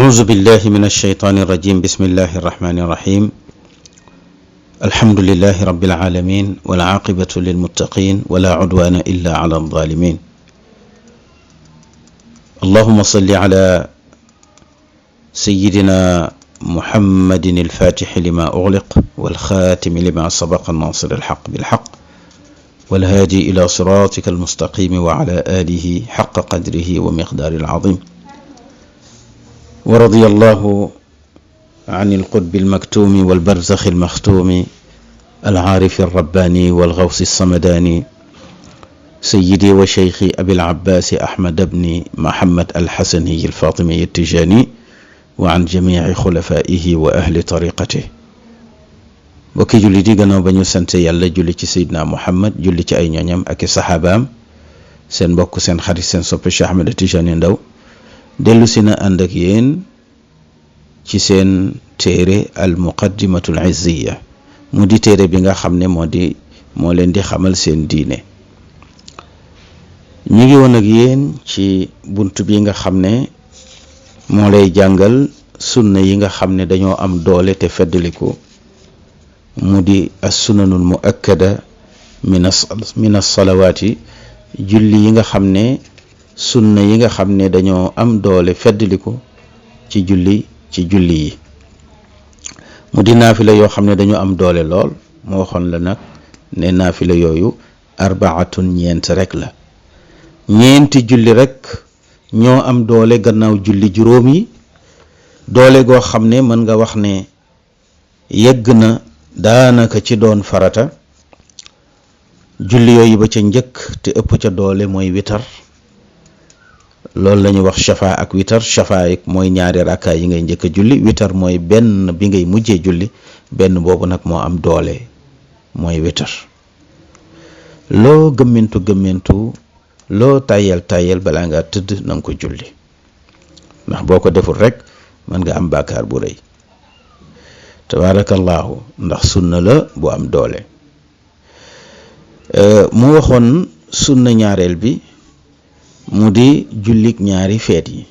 أعوذ بالله من الشيطان الرجيم. بسم الله الرحمن الرحيم. الحمد لله رب العالمين والعاقبة للمتقين ولا عدوان إلا على الظالمين. اللهم صل على سيدنا محمد الفاتح لما أغلق والخاتم لما سبق الناصر الحق بالحق والهادي إلى صراطك المستقيم وعلى آله حق قدره ومقدار العظيم. ورضي الله عن القطب المكتوم والبرزخ المختوم العارف الرباني والغوث الصمداني سيدي وشيخي أبي العباس أحمد بن محمد الحسني الفاطمي التجاني وعن جميع خلفائه وأهل طريقته. bokki julli di gannaaw ba ñu sant yàlla julli ci Seydina Muhammad julli ci ay ñooñam ak i saxaabaam seen mbokk seen xarit seen soppe Cheikh Ahmed Tijani Ndaw dellu si na ànd ak yéen ci seen téere al muqaddimatul izziya mu di téere bi nga xam ne moo leen di xamal seen diine. ñu ngi woon ak yéen ci bunt bi nga xam ne moo lay jàngal sunna yi nga xam ne dañoo am doole te feddaliku mu di as sunanul muakkada min as salawaati julli yi nga xam ne sunna yi nga xam ne dañoo am doole feddaliku ci julli yi mu di naafila yoo xam ne dañoo am doole lool moo waxoon la nag ne naafila yooyu arbaatun ñeent rek la. ñeenti julli rek ñoo am doole gannaaw julli juróom yi, doole goo xam ne mën nga wax ne yegg na daanaka ci doon farata. julli yooyu ba ca njëkk te ëpp ca doole mooy witar, loolu la ñuy wax shafa ak witar. shafa mooy ñaari rakka yi ngay njëkk a julli, witar mooy benn bi ngay mujjee julli, benn boobu nag moo am doole mooy witar. loo gëmmentu loo tàyyel balaa ngaa tëdd na nga ko julli, ndax boo ko deful rek mën nga am bàkkaar bu rëy. tabarakallahu, ndax sunna la bu am doole. mu waxoon sunna ñaareel bi mu di jullik ñaari feet yi,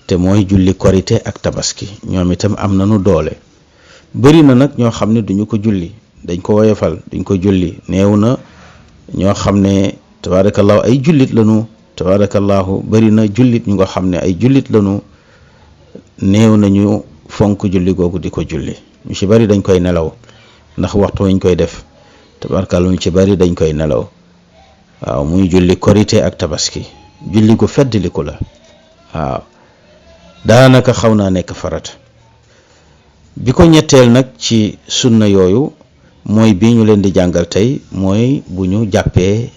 te mooy julli korite ak tabaski. ñoom itam am nañu doole. bëri na nag ñoo xam ne duñu ko julli, dañ ko woyofal, duñ ko julli. néew na ñoo xam ne tabarakallahu ay jullit lañu. tabarakallahu bëri na jullit ñu nga xam ne ay jullit lañu, néew nañu fonk julli googu di ko julli. ñu ci bari dañ koy nelaw ndax waxtu wañ koy def. tabarakallahu ñu ci bari dañ koy nelaw. waaw, muy julli korite ak tabaski, julli gu feddliku la. waaw, daanaka xaw naa nekk farata. bi ko ñetteel nag ci sunna yooyu mooy bi ñu leen di jàngal tey, mooy bu ñu jàppee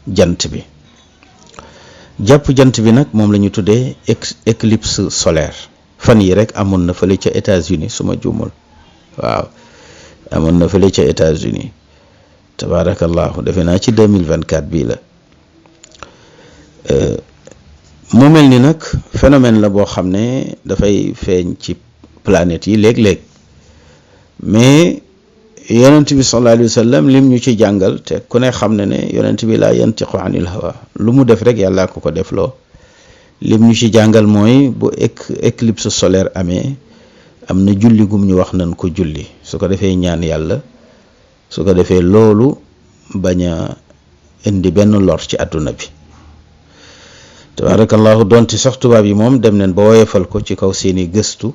jant bi. jàpp jant bi nag moom la ñu tuddee éclipse solaire. fan yi rek amoon na fële ca États-Unis suma juumul. waaw, amoon na fële ca États-Unis. tabarakallahu, defe naa ci 2024 bii la. mu mel ni nag phénomène la boo xam ne dafay feeñ ci planète yi léeg-léeg, mais yonent bi sallallahu alayhi wa sallam lim ñu ci jàngal, te ku ne xam ne yonent bi laa yantiqu anil hawa, lu mu def rek yàlla ko defloo. lim ñu ci jàngal mooy bu éclipse solaire amee, am na julli gum ñu wax nañ ko julli, su ko defee ñaan yàlla, su ko defee loolu bañ a indi benn lor ci àdduna bi. tabarakallahu, donte sax tubaab yi moom dem nañ ba woyefal ko ci kaw seeni gëstu,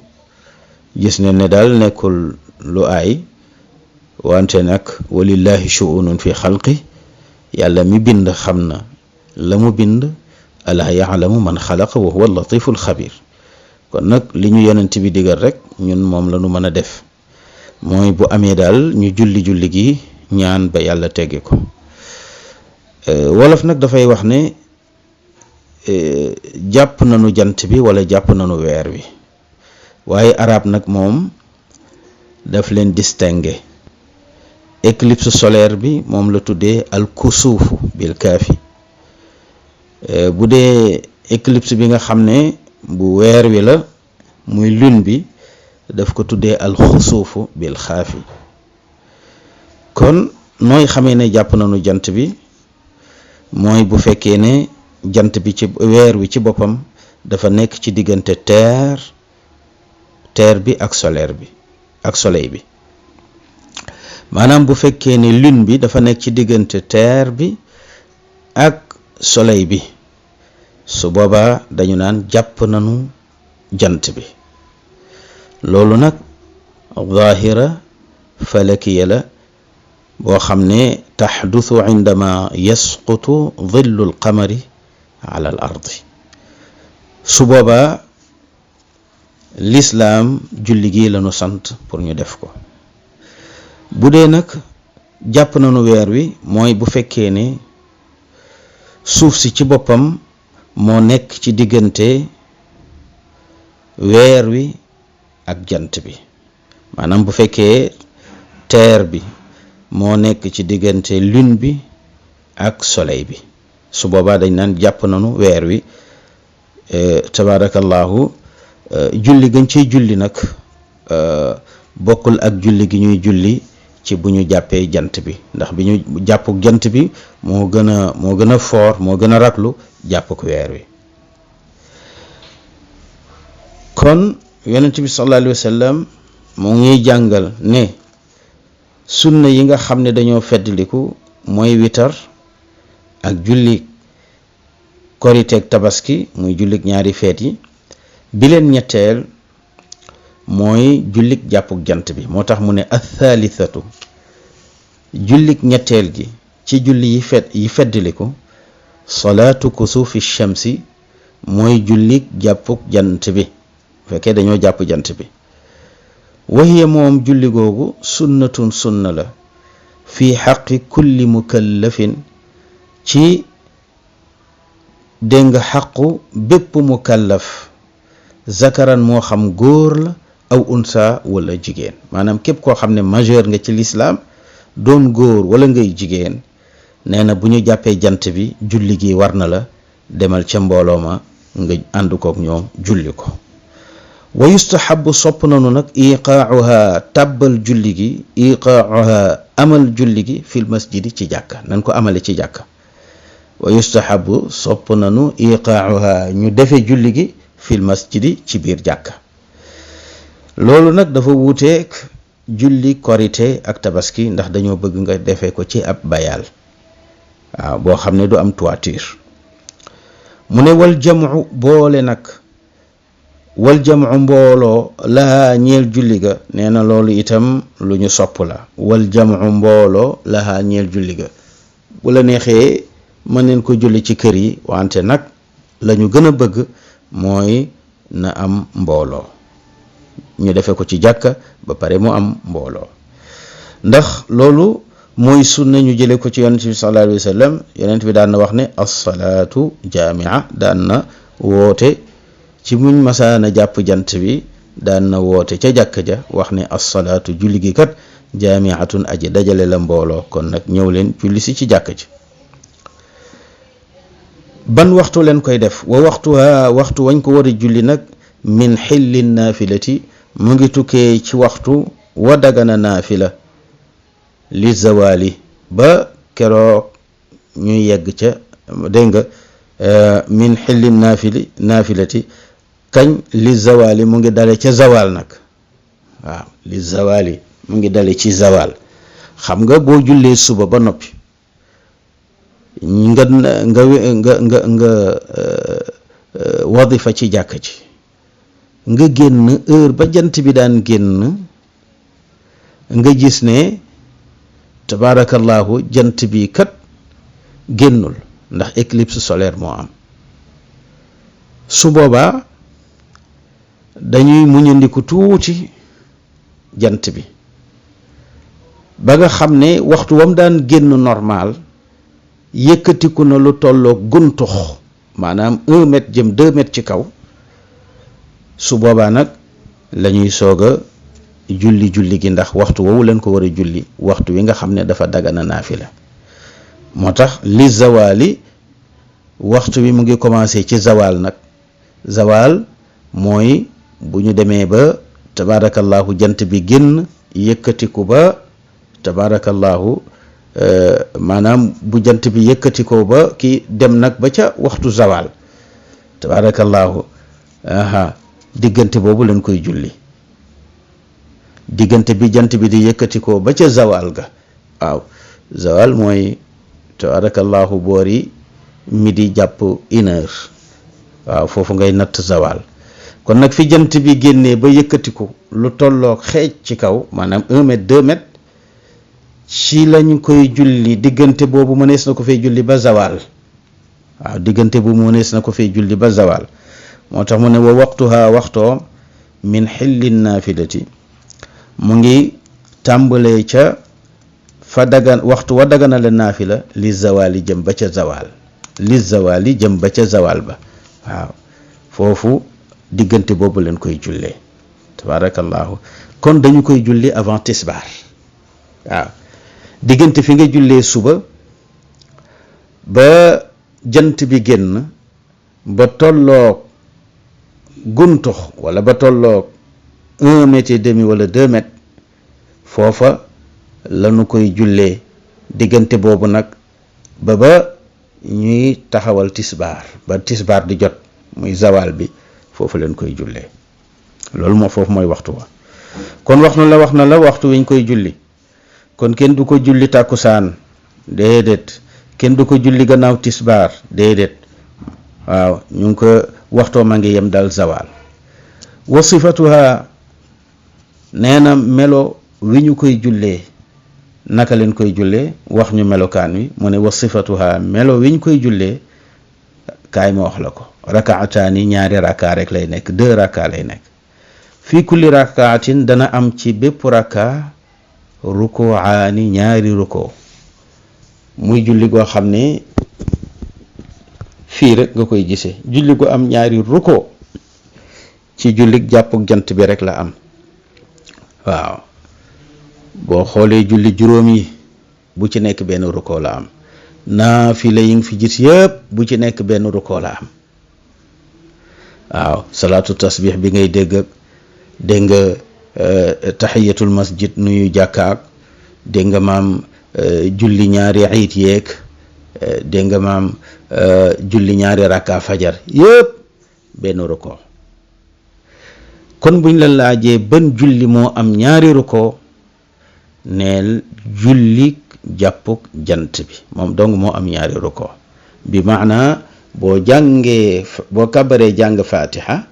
gis nañ ne daal nekkul lu aay, wante nag walillahi shu'unun fi xalqi, yàlla mi bind xam na la mu bind. alaa yaalamu man xalaqa wa huwa latiful xabir. kon nag li ñu yonent bi digal rek ñun moom la ñu mën a def, mooy bu amee daal ñu julli gi ñaan ba yàlla tegge ko. wolof nag dafay wax ne jàpp nañu jant bi wala jàpp nañu weer wi, waaye arab nag moom daf leen distingué. éclipse solaire bi moom la tuddee al kusuufu bil kaafi. bu dee éclipse bi nga xam ne bu weer wi la muy lune bi, daf ko tuddee al xusuufu bil xaafi. kon nooy xamee ne jàpp nañu jant bi mooy bu fekkee ne jant bi ci weer wi ci boppam dafa nekk ci diggante terre terre bi ak soleil bi maanaam bu fekkee ne lune bi dafa nekk ci diggante terre bi ak soleil bi su boobaa dañu naan jàpp nañu jant bi loolu nag zaahira falakiya la boo xam ne taxdusu indama yasqutu dhillu alqamari ala al ardi su boobaa lislaam julli gi lañu sant pour ñu def ko bu dee nag jàpp nañu weer wi mooy bu fekkee ne suuf si ci boppam moo nekk ci diggante weer wi ak jant bi maanaam bu fekkee terre bi moo nekk ci diggante lune bi ak soleil bi su boobaa dañ naan jàpp nañu weer wi tabarakallahu julli gañ ciy julli nag bokkul ak julli gi ñuy julli ci bu ñu jàppee jant bi ndax bi ñu jàpp jant bi moo gën a fort moo gën a raglu jàpp ko weer wi kon yonent bi sallallahu alayhi wa sallam moo ngi jàngal ne sunna yi nga xam ne dañoo feddliku mooy witar ak julli koriteeg tabaski muy jullik ñaari feet yi bi leen ñetteel mooy jullik jàppuk jant bi moo tax mu ne athalithatu jullik ñetteel gi ci julli yi feddliku salaatu kusufi shamsi mooy jullik jàppuk jant bi bu fekkee dañoo jàpp jant bi wahiya moom julli googu sunnatun sunna la fi xaqi kulli mukallafin ci dégg nga xaqu bépp mukallaf zakaran moo xam góor la aw unsa wala jigéen maanaam képp koo xam ne majeur nga ci lislaam doon góor wala ngay jigéen nee na bu ñu jàppee jant bi julli gi war na la demal ca mbooloo ma nga ànd kook ñoom julli ko wa yustahabu sopp nanu nag iqaauha tàbbal julli gi iqaauha amal julli gi fil masjidi ci jàkka nan ko amale ci jàkka wa yustahabu sopp nanu iqaauha ñu defe julli gi fil masjidi ci biir jàkka loolu nag dafa wuuteeg julli korite ak tabaski ndax dañoo bëgg nga defee ko ci ab bayal waaw boo xam ne du am toiture mu ne wal jamu boole nag wal jamu mbooloo lahaa ñeel julli ga nee na loolu itam lu ñu sopp la wal jamu mbooloo lahaa ñeel julli ga bu la neexee mën neen ko julli ci kër yi wante nag la ñu gën a bëgg mooy na am mbooloo ñu defe ko ci jàkka ba pare mu am mbooloo ndax loolu mooy sunna ñu jële ko ci yonent bi sallallahu alayhi wa sallam yonent bi daan na wax ne as-salaatu jaamia daan na woote ci muñ masaana jàpp jant bi daan na woote ca jàkka ja wax ne as-salaatu julli gi kat jaamiatun aji dajale la mbooloo kon nag ñëw leen julli si ci jàkka ji ban waxtu leen koy def wa waxtu wañ ko war a julli nag min xillin naafilati mu ngi tukkee ci waxtu wa dagana naafila li zawali ba keroog ñuy yegg ca dégg nga min xillin naafilati kañ li zawali mu ngi dale ca zawal nag waaw li zawali mu ngi dale ci zawal xam nga boo jullee suba ba noppi nga wadifa ci jàkka ji nga génn heure ba jant bi daan génn nga gis ne tabarakallahu jant bi kat génnul ndax éclipse solaire moo am su boobaa dañuy muñandiku tuuti jant bi ba nga xam ne waxtu wam daan génn normal yëkkatiku na lu tolloo guntux maanaam 1 mètre jëm 2 mètres ci kaw su boobaa nag la ñuy soog a julli gi ndax waxtu woowu leen ko war a julli waxtu wi nga xam ne dafa dagana naafila moo tax li zawali waxtu wi mu ngi commencé ci zawal nag zawal mooy bu ñu demee ba tabarakallahu jant bi génn yëkkatiku ba tabarakallahu maanaam bu jant bi yëkkatikoo ba ki dem nag ba ca waxtu zawal tabarakallahu diggante boobu lañ koy julli diggante bi jant bi di yëkkati ko ba ca zawal ga. waaw zawal mooy tabarakallahu boori midi jàpp 1h waaw foofu ngay natt zawal. kon nag fi jant bi génnee ba yëkkati ko lu tolloog xeej ci kaw maanaam 1 mètre 2 mètres ci lañ koy julli diggante boobu mënees na ko fay julli ba zawal. waaw diggante boobu mënees na ko fay julli ba zawal moo tax mu ne wa waqtuha waxtoo min xilli naafilati mu ngi tàmbalee ca fa dagan waxtu wa dagana la naafila li zawali jëm ba ca zawal li zawali jëm ba ca zawal ba. waaw foofu diggante boobu leen koy jullee tabarakallahu kon dañu koy julli avant tisbaar. waaw diggante fi nga jullee suba ba jant bi génn ba tolloog guntux wala ba tolloog 1 mètre et demi wala 2 mètres foofa lañu koy jullee diggante boobu nag ba ñuy taxawal tisbaar ba tisbaar di jot muy zawal bi foofu leen koy jullee. loolu moo foofu mooy waxtu wa kon wax na la waxtu wiñ koy julli. kon kenn du ko julli tàkkusaan déedéet kenn du ko julli gannaaw tisbaar déedéet. waaw ñu ngi ko waxtoo ma ngi yem dal zawal. wa sifatuha nee na melo wi ñu koy jullee naka leen koy jullee wax ñu melokaan wi mu ne wa sifatuha melo wi ñu koy jullee kaay ma wax la ko. rakaataani ñaari raka rek lay nekk 2 raka lay nekk. fii kulli rakaatin dana am ci bépp raka rukuaani ñaari ruko muy julli goo xam ne fii rek nga koy gisee julli gu am ñaari ruko ci julli jàppuk jant bi rek la am. waaw boo xoolee julli juróom yi bu ci nekk benn ruko la am. naafila yi nga fi gis yëpp bu ci nekk benn ruko la am. waaw salaatu tasbih bi ngay dégg nga tahiyatul masjid nuyu jàkkaak dégg nga maam julli ñaari iit yeeg dégg nga maam julli ñaari rakka fajar yëpp benn ruko. kon buñ la laajee ban julli moo am ñaari ruko neel julli jàppuk jant bi moom dong moo am ñaari ruko bi maana boo kabaree jàng fatiha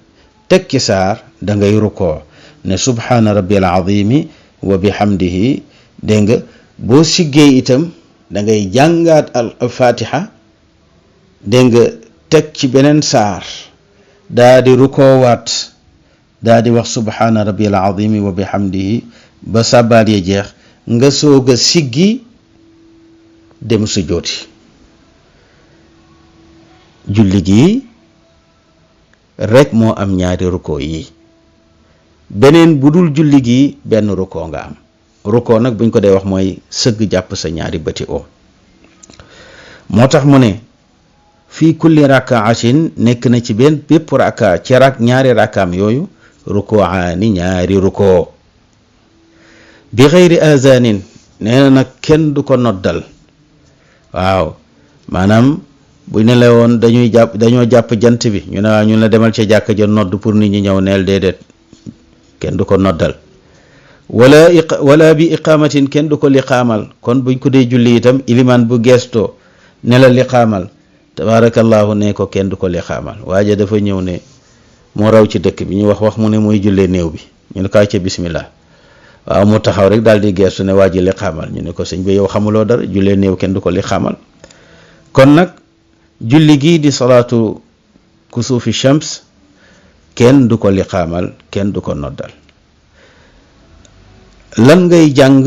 tekki saar da ngay ruko ne subhaana rabbil azimi wa bihamdihi dégg nga boo siggee itam da ngay jàngaat al fatiha dégg nga teg ci beneen saar daa di rukoowaat daa di wax subhaana rabbil azimi wa bihamdihi ba sàbbaal ya jeex nga soog a siggi dem sujjooti. julli gi rek moo am ñaari ruko yi beneen bu dul julli gi benn ruko nga am. ruko nag buñ ko dee wax mooy sëgg jàpp sa ñaari bëti oom. moo tax mu ne fii kulli rakaatin nekk na ci benn bépp raka ci ñaari rakaam yooyu rukoaani ñaari ruko bi xëyri azanin nee na nag kenn du ko noddal. waaw maanaam bu ne la woon dañoo jàpp jant bi ñu ne waaw ñu la demal ca jàkka ja nodd pour nit ñi ñëw neel déedéet kenn du ko noddal. wala bi iqaamatin kenn du ko liqaamal. kon buñ ko dee julli itam ilimaan bu geestoo ne la liqaamal tabarakallahu ne ko kenn du ko liqaamal. waaja dafa ñëw ne moo raw ci dëkk bi ñu wax mu ne mooy jullee néew bi ñu ne kaay ca bismillah. waaw mu taxaw rek daal di geestu ne waa ji liqaamal ñu ne ko sëñ bi yow xamuloo dara jullee néew kenn du ko liqaamal. kon nag julli gii di salaatu kusuufi shams kenn du ko liqaamal kenn du ko noddal. lan ngay jàng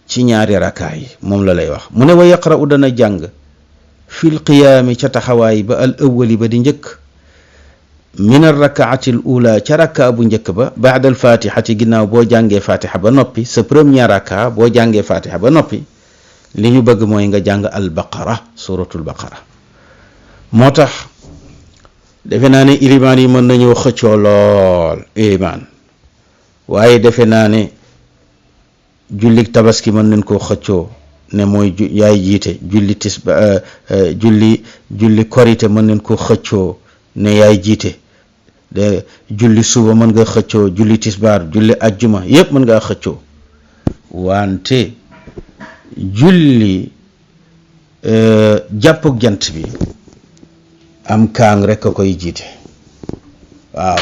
ci ñaari rakkaa yi moom la lay wax mu ne wa yaqra'u dana jàng fil qiyaami ca taxawaay ba al awwali ba di njëkk min ar rakaati al ula ca rakkaa bu njëkk ba baada al fatihati ginnaaw boo jàngee fatiha ba noppi sa premier rakkaa boo jàngee fatiha ba noppi li ñu bëgg mooy nga jàng al baqara suratul baqara. moo tax defe naa ne ilimaan yi mën nañoo xëccoo lool ilimaan waaye defe naa ne julli tabaski mën nañ koo xëccoo ne mooy yaay jiite julli korite mën nañ koo xëccoo ne yaay jiite de julli suba mën nga xëccoo, julli tisbaar, julli ajjuma yépp mën ngaa xëccoo, wante julli jàppug jant bi am kaang rek a koy jiite. waaw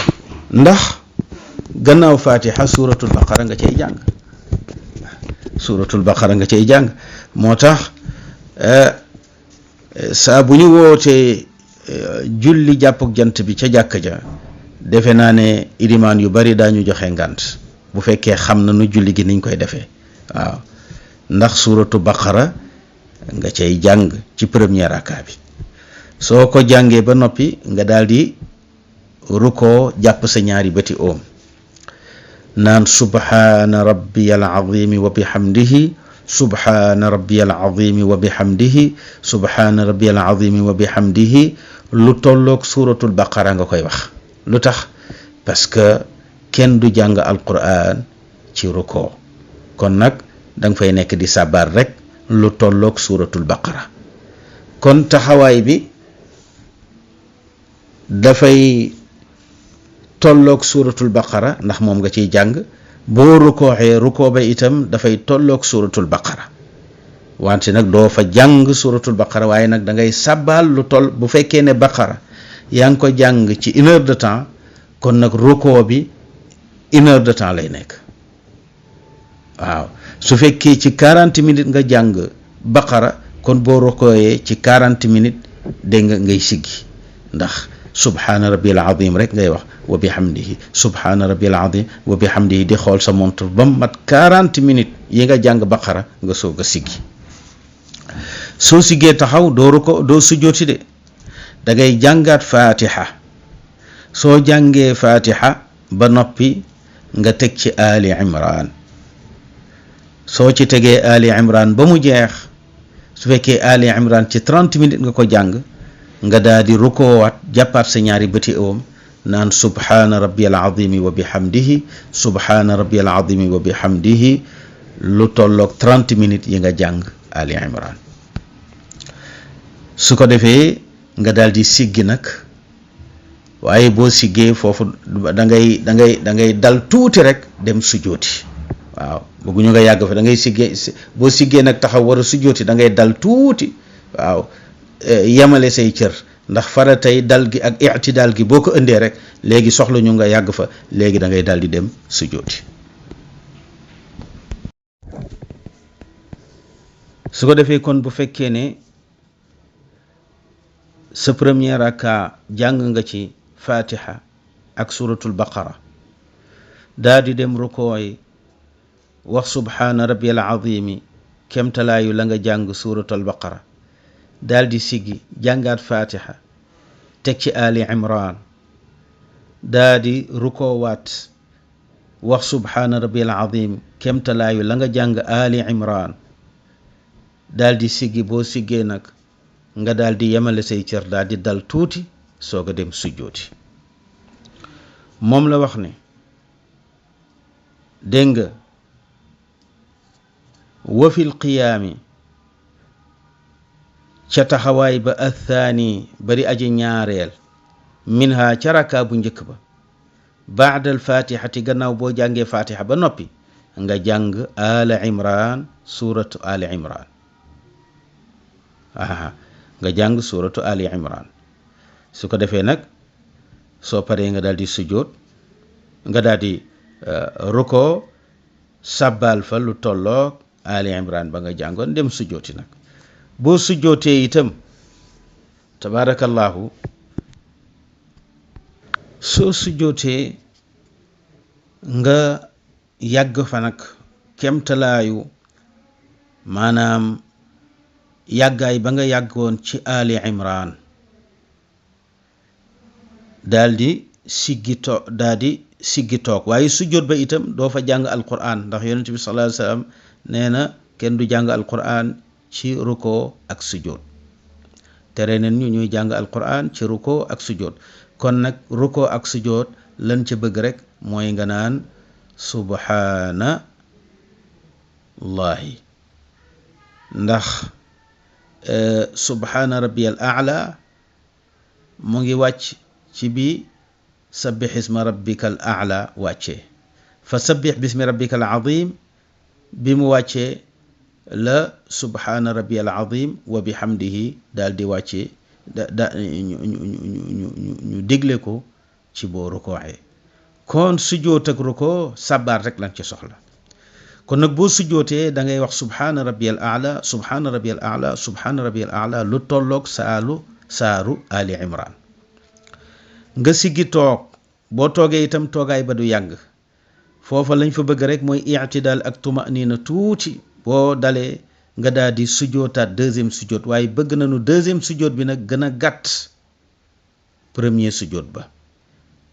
ndax gannaaw fatiha suratul baqara nga cay jàng, suratul baqara nga cay jàng. moo tax saa bu ñu wootee julli jàppug jant bi ca jàkka ja, defe naa ne ilimaan yu bari daañu joxe ngànt bu fekkee xam na nu julli gi niñ koy defee. waaw ndax suratu baqara nga cay jàng ci premier raka bi, soo ko jàngee ba noppi nga daldi rukkoo jàpp sa ñaari bëti oom naan subhaana rabbiyal azimi wa bihamdihi, subhaana rabbiyal azimi wa bihamdihi, subhaana rabbiyal azimi wa bihamdihi, lu tolloog suratul baqara nga koy wax. lu tax? parce que kenn du jàng alquran ci rukkoo, kon nag danga fay nekk di sabar rek lu tolloog suratul baqara. kon taxawaay bi dafay tolloog suratul baqara ndax moom nga ciy jàng, boo rukkooxee rukkoo ba itam dafay tolloog suratul baqara, wante nag doo fa jàng suratul baqara, waaye nag da ngay sabal lu toll. bu fekkee ne baqara yaa ngi ko jàng ci 1 heure de temps, kon nag rukkoo bi 1 heure de temps lay nekk. waaw su fekkee ci 40 minutes nga jàng baqara, kon boo rukkooyee ci 40 minutes dégg nga ngay siggi, ndax subhaana rabbiyal azim rek ngay wax wa bihamdihi, subhaana rabbiyal azim wa bihamdihi, di xool sa montre ba mat 40 minutes yi nga jàng baqara nga soog a siggi. soo siggee taxaw doo sujjooti de, da ngay jàngaat fatiha. soo jàngee fatiha ba noppi nga teg ci ali imran. soo ci tegee ali imran ba mu jeex, su fekkee ali imran ci 30 minutes nga ko jàng, nga daal di rukkoowaat jàppaat sa ñaari bëti oom naan subhaana rabbiyal azimi wa bihamdihi, subhaana rabbiyal azimi wa bihamdihi, lu tolloog 30 minutes yi nga jàng ali imran. su ko defee nga daal di siggi nag, waaye boo siggee foofu da ngay dal tuuti rek dem sujjooti. waaw bëgguñu nga yàgg fa, da ngay siggee, boo siggee nag taxaw war a sujjooti da ngay dal tuuti. waaw yemale say cër, ndax faratay dal gi ak i'tidaal gi boo ko indee rek léegi soxla ñu nga yàgg fa, léegi da ngay dal di dem sujjooti. su ko defee kon bu fekkee ne sa premier raka jàng nga ci fatiha ak suratul baqara, daa di dem rukooy wax subhaana rabbiyal azimi kemtalaayu la nga jàng suratul baqara, daal di siggi jàngaat fatiha teg ci ali imran, daa di rukoowaat wax subhaana rabbiyal azim kemtalaayu la nga jàng ali imran, daal di siggi. boo siggee nag nga daal di yemale say cër, daal di dal tuuti soog a dem sujjooti. moom la wax ne dégg nga wa fil qiyaami, ca taxawaay ba athaani bari aji ñaareel, minha ca raka bu njëkk ba, baadal fatihati gannaaw boo jàngee fatiha ba noppi nga jàng ala imran, suratu ali imran. nga jàng suratu ali imran. su ko defee nag soo paree nga daal di sujjoot, nga daal di ruko sabbal fa lu tolloog ali imran ba nga jàngoon, dem sujjooti nag. boo sujjootee itam tabarakallahu, soo sujjootee nga yàgg fa nag kemtalaayu maanaam yàggaay ba nga yàggoon ci ali imran, daal di siggi toog. waaye sujjoot ba itam doo fa jàng alquran, ndax yonent bi sallallahu alayhi wasallam nee na kenn du jàng alquran ci ruko ak sujjoot. tere neen ñu ñuy jàng alquran ci ruko ak sujjoot. kon nag ruko ak sujjoot lan ca bëgg rek mooy nga naan subhana allahi, ndax subhana rabbiyal a'la mu ngi wàcc ci bi sabbih isma rabbikal a'la wàccee fa sabbih bismi rabbikal azim bi mu wàccee la subhaana rabbiyal azim wa bihamdihi daal di wàccee ñu dégle ko ci boo rukooxee kon sujjoot ak rukoo sabaat rek lañ ci soxla kon nag boo sujjootee da ngay wax subhaana rabbiyal a'la subhaana rabbiyal a'la subhaana rabbiyal a'la lu tolloog saaru Ali Imran nga siggi toog boo toogee itam toogaay ba du yàgg foofa lañ fa bëgg rek mooy i'tidaal ak tuma'nina tuuti boo dalee nga daal di sujjootaat deuxième sujjoot waaye bëgg nañu deuxième sujjoot bi nag gën a gàtt premier sujjoot ba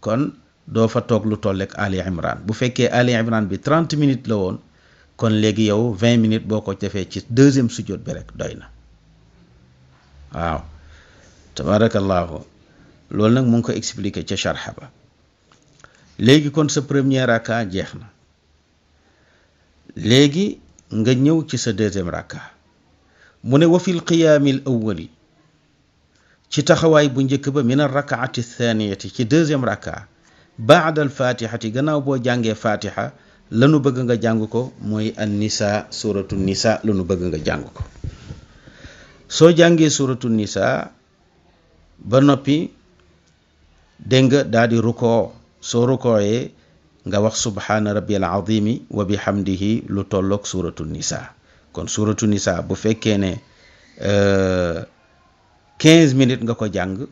kon doo fa toog lu tolleeg Ali Imran bu fekkee Ali Imran bi 30 minutes la woon kon léegi yow 20 minutes boo ko defee ci deuxième sujjoot bi rek doy na waaw tabarakallahu loolu nag mu ngi ko expliqué ca sharha ba léegi kon sa premier raka jeex na léegi nga ñëw ci sa deuxième raka mu ne wa fil qiyaamil awwali ci taxawaay bu njëkk ba min ar rakaati thaniyati ci deuxième raka baada al fatihati gannaaw boo jàngee fatiha lanu bëgg nga jàng ko mooy an nisa suratu nisa lanu bëgg nga jàng ko soo jàngee suratu nisa ba noppi dégg nga daal di rukoo soo rukooyee nga wax subhaana rabbiyal azimi wa bihamdihi lu tolloog suratu nisa kon suratu nisa bu fekkee ne 15 minutes nga ko jàng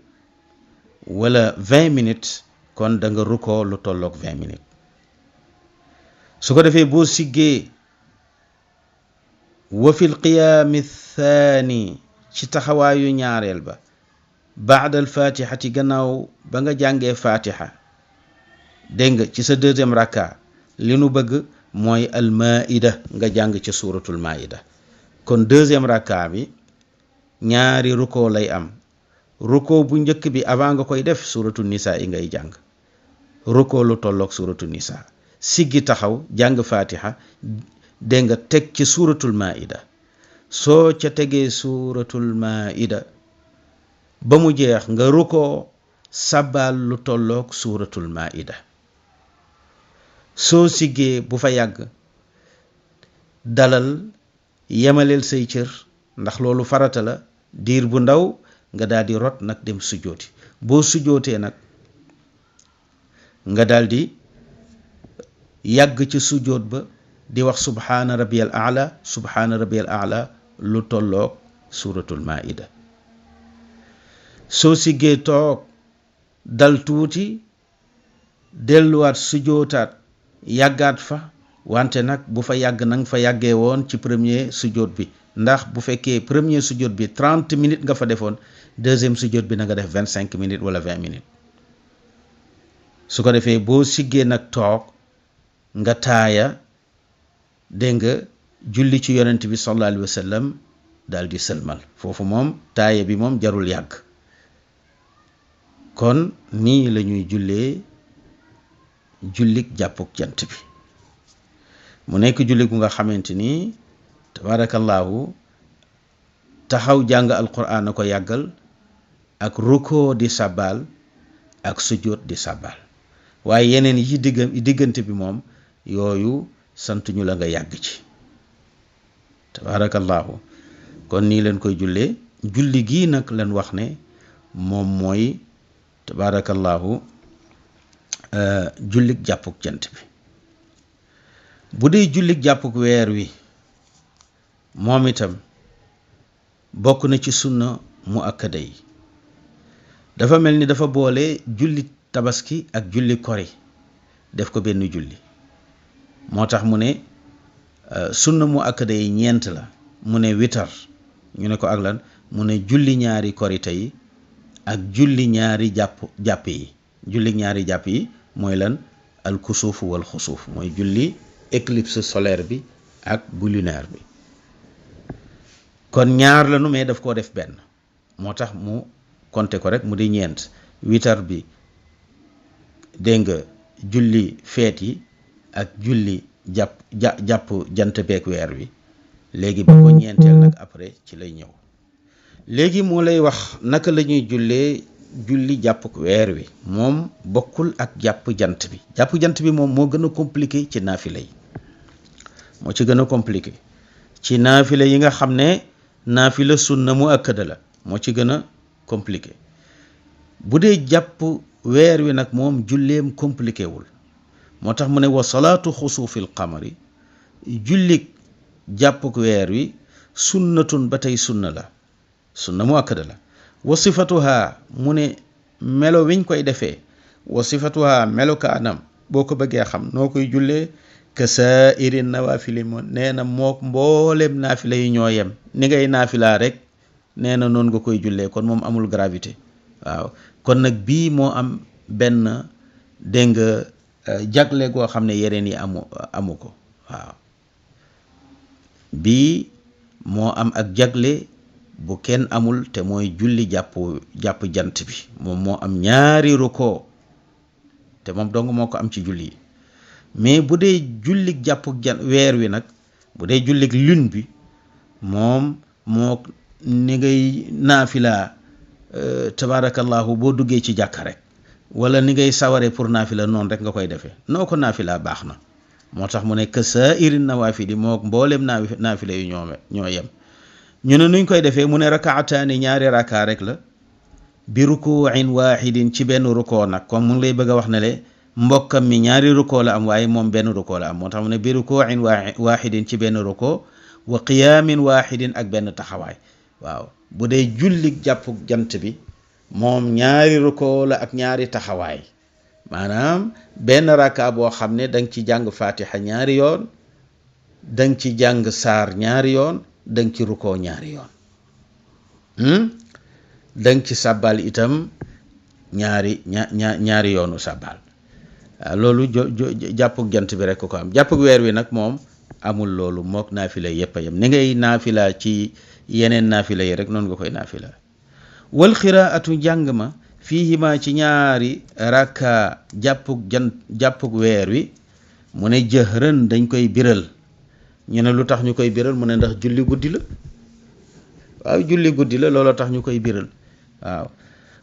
wala 20 minutes kon da nga rukoo lu tolloog 20 minutes su ko defee boo siggee wa fil qiyaami thaani ci taxawaayu ñaareel ba baada al fatihati gannaaw ba nga jàngee fatiha dégg nga ci sa deuxième raka li nu bëgg mooy al maida nga jàng ci suratul maida kon deuxième raka bi ñaari ruko lay am ruko bu njëkk bi avant nga koy def suratul nisa yi ngay jàng ruko lu tolloog suratul nisa siggi taxaw jàng fatiha dégg nga teg ci suratul maida soo ca tegee suratul maida ba mu jeex nga ruko sabal lu tolloog suratul maida soo siggee bu fa yàgg dalal yemaleel say cër ndax loolu farata la diir bu ndaw nga daal di rot nag dem sujjooti boo sujjootee nag nga daal di yàgg ci sujjoot ba di wax subhaana rabbiyal a'la lu tolloog suratul maida soo siggee toog dal tuuti delluwaat sujjootaat yàggaat fa wante nag bu fa yàgg nang fa yàggee woon ci premier sujjoot bi ndax bu fekkee premier sujjoot bi 30 minutes nga fa defoon deuxième sujjoot bi na nga def 25 minutes wala 20 minutes su ko defee boo siggee nag toog nga taaya dégg nga julli ci yonent bi sallallahu alayhi wa sallam daal di sëlmal foofu moom taaya bi moom jarul yàgg kon nii la ñuy jullee jullik jàppuk jant bi mu nekk julli gu nga xamante ni tabarakallahu taxaw jàng alquran na ko yàggal ak ruko di sabal ak sujjóot di sabal waaye yeneen yi diggante bi moom yooyu sant ñu la nga yàgg ci tabarakallahu kon nii leen koy jullee julli gii nag leen wax ne moom mooy tabarakallahu jullik jàppuk jant bi bu dee jullik jàppuk weer wi moom itam bokk na ci sunna mu akkada yi dafa mel ni dafa boole julli tabaski ak julli kori def ko benn julli moo tax mu ne sunna mu akkada yi ñeent la mu ne witar ñu ne ko ak lan mu ne julli ñaari korite yi ak julli ñaari jàpp yi julli ñaari jàpp yi mooy lan al kusuuf wal xusuuf mooy julli éclipse solaire bi ak bu lunaire bi kon ñaar la nu mais daf koo def benn moo tax mu compter ko rek mu di ñeent witar bi dégg nga julli feet yi ak julli jàpp jant beek weer wi léegi ba ko ñeenteel nag après ci lay ñëw léegi moo lay wax naka la ñuy jullee julli jàppuk weer wi moom bokkul ak jàpp jant bi. jàpp jant bi moom moo gën a compliqué ci naafila yi, moo ci gën a compliqué ci naafila yi nga xam ne naafila sunna mu akkada la, moo ci gën a compliqué. bu dee jàpp weer wi nag moom julleem compliqué wul, moo tax mu ne wa salaatu xusuufil qamari, jullik jàppuk weer wi sunnatun ba tey sunna la, sunna mu akkada la. wa sifatuha mu ne melo wiñ koy defee, wa sifatuha melokaanam boo ko bëggee xam noo koy jullee ka saa'iri nawaafili mo nee na mook mboolem naafila yi ñoo yem, ni ngay naafilaa rek nee na noonu nga koy jullee, kon moom amul gravité. waaw kon nag bii moo am benn dégg nga jagle goo xam ne yeneen yi amu ko. waaw bii moo am ak jagle bu kenn amul, te mooy julli jàpp jant bi. moom moo am ñaari ruko, te moom dong moo ko am ci julli yi. mais bu dee jullik jàpp weer wi nag, bu dee jullik lune bi, moom moo ni ngay naafila tabaarakallahu boo duggee ci jàkka rek, wala ni ngay saware pour naafila noonu rek nga koy defee, noo ko naafila baax na. moo tax mu ne ka saa'iri nawaafili moo mboolem naafila yu ñoo yem. ñu ne nuñ koy defee mu ne rakaataani ñaari raka rek la, bi rukuuin waahidin ci benn rukoo nag, comme mu ngi lay bëgg a wax ne le mbokkam mi ñaari rukoo la am waaye moom benn rukoo la am, moo tax mu ne bi rukuuin waahidin ci benn rukoo, wa qiyaamin waahidin ak benn taxawaay. waaw bu dee jullik jàpp jant bi moom ñaari rukoo la ak ñaari taxawaay, maanaam benn raka boo xam ne danga ci jàng fatiha ñaari yoon, danga ci jàng saar ñaari yoon, danga ci rukoo ñaari yoon, danga ci sàbbal itam ñaari yoonu sàbbal. loolu jàppug jant bi rek ko am. jàppug weer wi nag moom amul loolu, mook naafila yépp a yem. ni ngay naafila ci yeneen naafila yi rek noonu nga koy naafila. wal xiraatu njàng ma fiihima ci ñaari rakka jàppug weer wi mu ne jëhrën dañ koy biral. ñu ne lu tax ñu koy biral mu ne ndax julli guddi la. waaw julli guddi la, loolu tax ñu koy biral. waaw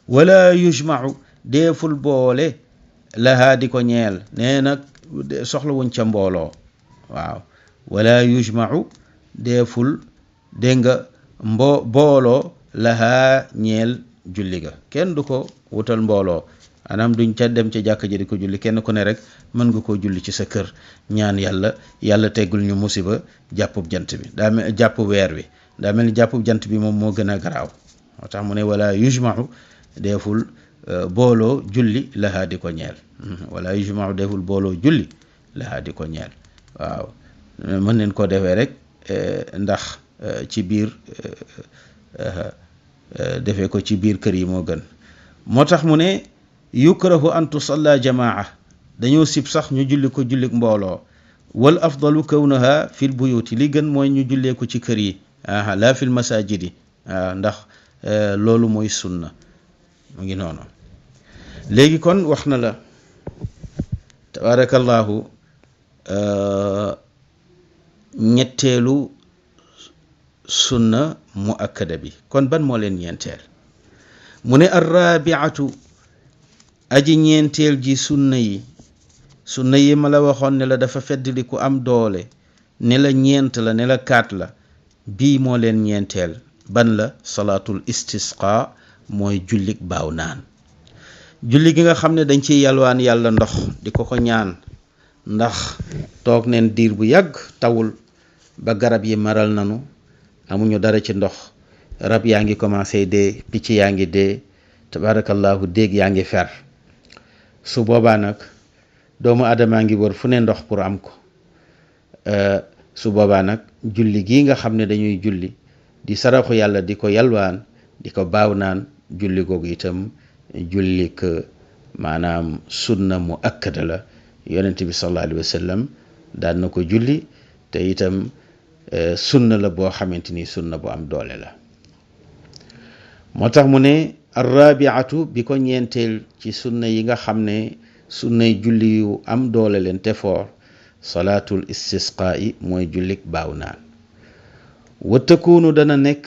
wala yujmau deeful boole lahaa di ko ñeel, nee nag soxla wuñ ca mbooloo. waaw wala yujmau deeful dégg nga booloo lahaa ñeel julli ga, kenn du ko wutal mbooloo. anam duñ ca dem ca jàkka ji di ko julli, kenn ku ne rek mën nga koo julli ci sa kër ñaan yàlla teggul ñu musiba jàppub jant bi jàpp weer wi. daa mel ni jàppub jant bi moom moo gën a garaaw, moo tax mu ne wala yujmau deeful booloo julli lahaa di ko ñeel. wala yujmau deeful booloo julli lahaa di ko ñeel. waaw mën neen ko defee rek ndax ci biir defee ko ci biir kër yi moo gën. moo tax mu ne yukrahu an tusalla jamaa, dañoo sib sax ñu julli ko jullik mbooloo. wal afdalu kawnaha fil buyuti, li gën mooy ñu jullee ko ci kër yi, la fil masajidi. ndax loolu mooy sunna. mu ngi noonu. léegi kon wax na la tabarakallahu ñetteelu sunna mu akkada bi. kon ban moo leen ñeenteel? mu ne arrabiatu aji ñeenteel ji sunna yi ma la waxoon ne la dafa feddli ku am doole, ne la ñeent la, ne la 4 la. bii moo leen ñeenteel. ban la? salaatul istisqa, mooy jullik baaw naan. julli gi nga xam ne dañ ciy yalwaan yàlla ndox di ko ñaan, ndax toog neen diir bu yàgg tawul, ba garab yi maral nanu, amuñu dara ci ndox, rab yaa ngi commencé dee, picc yaa ngi dee, tabarakallahu déeg yaa ngi fer. su boobaa nag doomu aadamaa ngi wër fu ne ndox pour am ko. su boobaa nag julli gii nga xam ne dañuy julli di saraxu yàlla, di ko yalwaan, di ko baaw naan, julli googu itam jullik maanaam sunna mu akkada la. yonent bi sallallahu alayhi wa sallam daan na ko julli, te itam sunna la boo xamante ni sunna bu am doole la. moo tax mu ne arrabiatu bi ko ñeenteel ci sunna yi nga xam ne sunnay julli yu am doole leen te foor, salaatul istisqaa'i, mooy jullik baaw naan. wa takunu dana nekk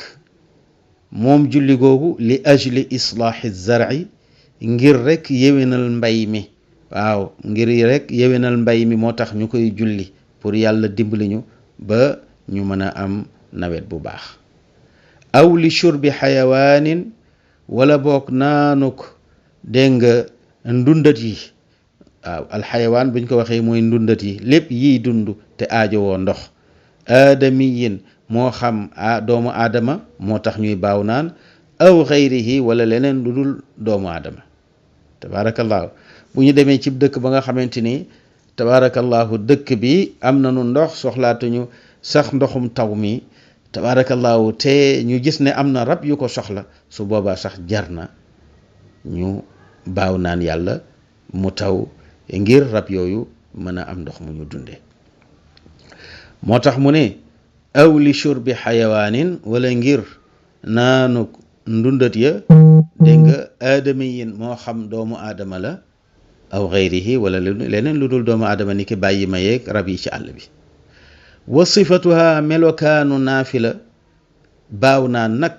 moom julli googu li ajli islaahi zar'i, ngir rek yéwénal mbay mi. waaw ngir rek yéwénal mbay mi moo tax ñu koy julli pour yàlla dimbali ñu ba ñu mën a am nawet bu baax. aw li shurbi xayawaanin wala boog naanuk dégg nga ndundat yi. waaw alxayawaan buñ ko waxee mooy ndundat yi lépp yiy dund te aajowoo ndox. aadamiyin moo xam doomu aadama moo tax ñuy baaw naan aw xayrihi wala leneen lu dul doomu aadama. tabaarakallaahu bu ñu demee ci dëkk ba nga xamante ni tabaarakallaahu dëkk bi am nañu ndox soxlaatuñu sax ndoxum taw mi tabaarakallaahu te ñu gis ne am na rab yu ko soxla su boobaa sax jar na ñu baaw naan yàlla mu taw ngir rab yooyu mën a am ndox mu ñu dunde. moo tax mu ne aw li shurbi xayawaanin wala ngir naanu ndundat ya dégg nga aadamiyin moo xam doomu aadama la aw xayrihi wala leneen lu dul doomu aadama ni ki bàyyi ma yeeg rab yi ci àll bi. wa sifatuha melokaanu naafila baaw naan nag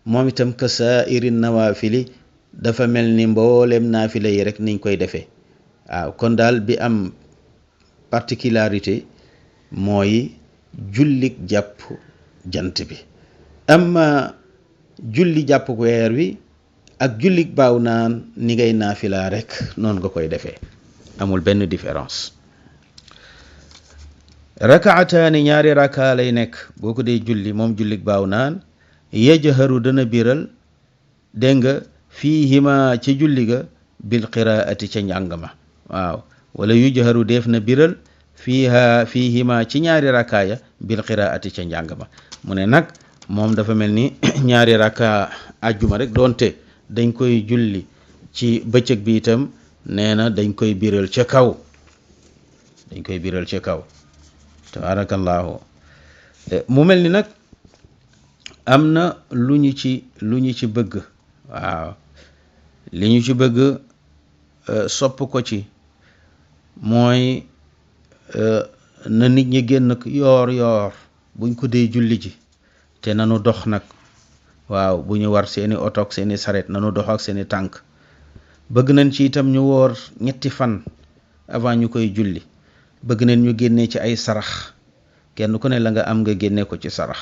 moom itam ka saairi nawaafili dafa mel ni mboolem naafila yi rek niñ koy defee. waaw kon daal bi am particularité mooy jullik jàpp jant bi. amma julli jàpp weer wi ak jullik baaw naan ni ngay naafila rek noonu nga koy defee amul benn différence. rakaataani ñaari raka lay nekk boo ko dee julli moom jullik baaw naan yajharu dana biral dégg nga fiihima ci julli ga bil qiraati ca njàng ma. waaw wala yujharu def na biral fiihima ci ñaari rakaaya bil qiraati ca njàng ma. mu ne nag moom dafa mel ni ñaari raka ajjuma rek doonte dañ koy julli ci bëccëg bi itam nee na dañ koy biral ca kaw tabaarakallaahu. mu mel ni nag am na lu ñu ci bëgg. waaw li ñu ci bëgg sopp ko ci mooy na nit ñi génn yoor buñ ko dee julli ji te nanu dox nag. waaw bu ñu war seeni oto ak seeni saret nanu dox ak seeni tànk. bëgg nañ ci itam ñu woor 3 fan avant ñu koy julli. bëgg nañ ñu génnee ci ay sarax kenn ku ne la nga am nga génne ko ci sarax.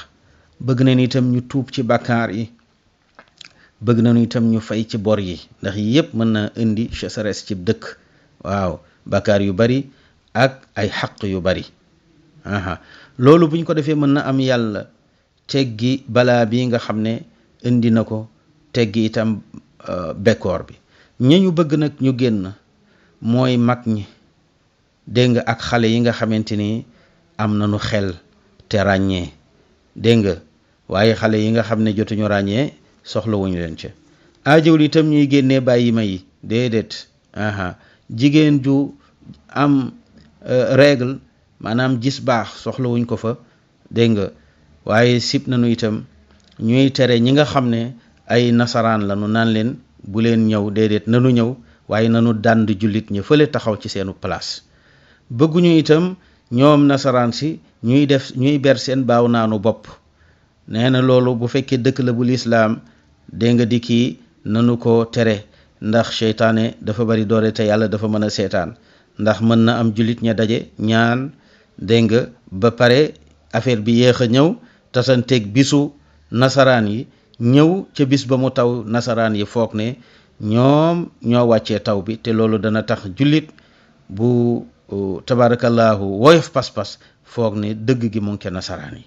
bëgg nañ itam ñu tuub ci bàkkaar yi. bëgg nañu itam ñu fay ci bor yi ndax yépp mën na indi sécheresse ci dëkk. waaw bàkkaar yu bari ak ay xaq yu bari. loolu buñ ko defee mën na am yàlla teggi balaa bi nga xam ne indi na ko teggi itam bekkoor bi. ñu bëgg nag ñu génn mooy mag ñi dégg nga ak xale yi nga xamante ni am nañu xel te ràññee dégg nga waaye xale yi nga xam ne jotuñu ràññee soxlawuñu leen ca. aajowul itam ñuy génnee bàyyi ma yi déedéet. jigéen ju am règle maanaam gis baax soxlawuñ ko fa dégg nga waaye sib nañu itam ñuy tere ñi nga xam ne ay nasaraan la nu naan leen bu leen ñëw déedéet nanu ñëw waaye nanu dànd jullit ñi fële taxaw ci seenu place. bëgguñu itam ñoom nasaraan si ñuy ber seen baaw naanu bopp. nee na loolu bu fekkee dëkk la bu lislaam dégg nga di kii nanu ko tere ndax seytaane dafa bari doole te yàlla dafa mën a seetaan ndax mën na am jullit ña daje ñaan dégg nga ba pare affaire bi yéex a ñëw tasanteeg bisu nasaraan yi ñëw ca bis ba mu taw nasaraan yi foog ne ñoom ñoo wàccee taw bi te loolu dana tax jullit bu tabarakallahu woyof pas-pas foog ne dëgg gi mu ngi ca nasaraan yi.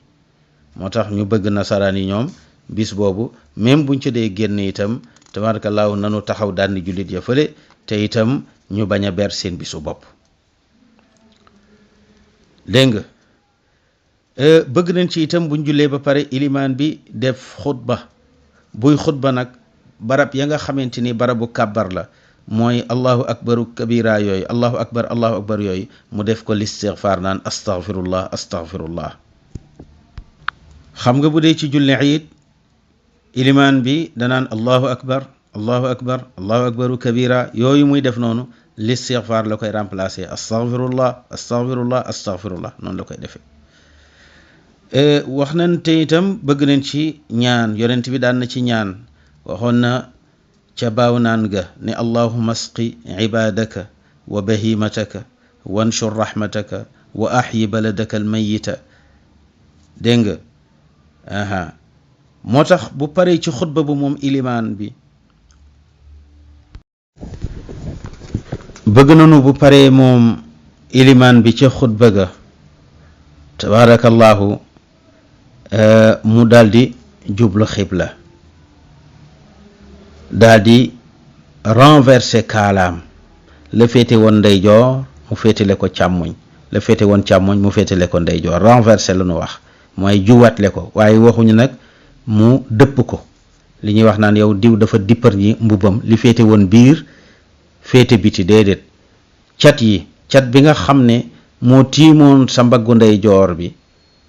moo tax ñu bëgg nasaraan yi ñoom bis boobu même buñ ci dee génn itam tabarakallahu nanu taxaw daan di jullit ya fële te itam ñu bañ a ber seen bisu bopp. dégg nga bëgg nañ ci itam buñ jullee ba pare ilimaan bi def xutba. buy xutba nag barab ya nga xamante ni barabu kàbbar la mooy allahu akbaru kabira yooyu allahu akbar yooyu mu def ko listigfaar naan astaghfirullah. xam nga bu dee ci julli iid ilimaan bi danaan allahu akbaru kabira yooyu muy def noonu listigfaar la koy remplacer astaghfirullah noonu la koy defee. wax nañ te itam bëgg nañ ci ñaan yonent bi daan na ci ñaan waxoon na ca baaw naan ga ne allahumma asqi ibadaka wa bahimataka wanshur rahmataka wa ahyi baladaka almayita. dégg nga aha moo tax bu paree ci xutba bu moom ilimaan bi bëgg nañu bu paree moom ilimaan bi ca xutba ga tabarakallahu mu daldi jublu xibla daldi renverser kaalaam la féete woon ndeyjoor mu féetale ko càmmoñ la féete woon càmmoñ mu féetale ko ndeyjoor renverser la ñu wax mooy juwatle ko waaye waxuñu nag mu dëpp ko li ñuy wax naan yow diw dafa dippar ñi mbubam li féete woon biir féete biti déedéet cat bi nga xam ne moo tiimoon sa mbaggu ndeyjoor bi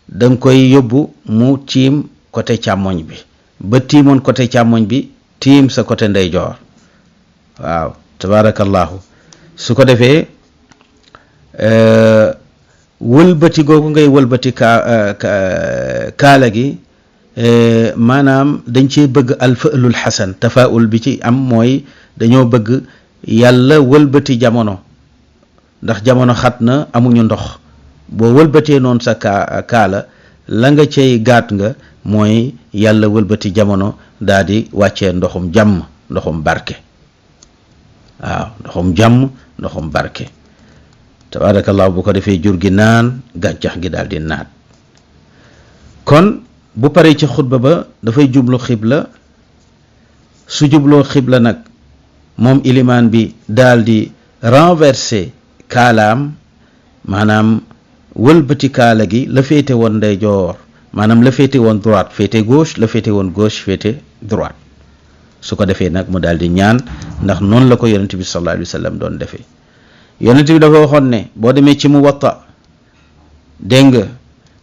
danga koy yóbbu mu tiim côté càmmoñ bi ba tiimoon côté càmmoñ bi tiim sa côté ndeyjoor waaw tabarakallahu su ko defee wëlbati googu ngay wëlbati kaala gi maanaam dañ cee bëgg alfa'lul xasan tafaul bi ci am mooy dañoo bëgg yàlla wëlbati jamono ndax jamono xat na amuñu ndox boo wëlbatee noonu sa kaala la nga cay gaat nga mooy yàlla wëlbati jamono daal di wàccee ndoxum jàmm ndoxum barke waaw ndoxum jàmm ndoxum barke tabarakallahu bu ko defee jur gi naan gàncax gi daal di naat. kon bu paree ci xutba ba dafay jublu xibla su jubloo xibla nag moom ilimaan bi daal di renverser kaalaam maanaam wëlbati kaala gi la féete woon ndeyjoor maanaam la féete woon droite féete gauche la féete woon gauche féete droite su ko defee nag mu daal di ñaan ndax noonu la ko yonent bi sallallahu alayhi wa sallam doon defee yonent bi dafa waxoon ne boo demee ci Muwatta dégg nga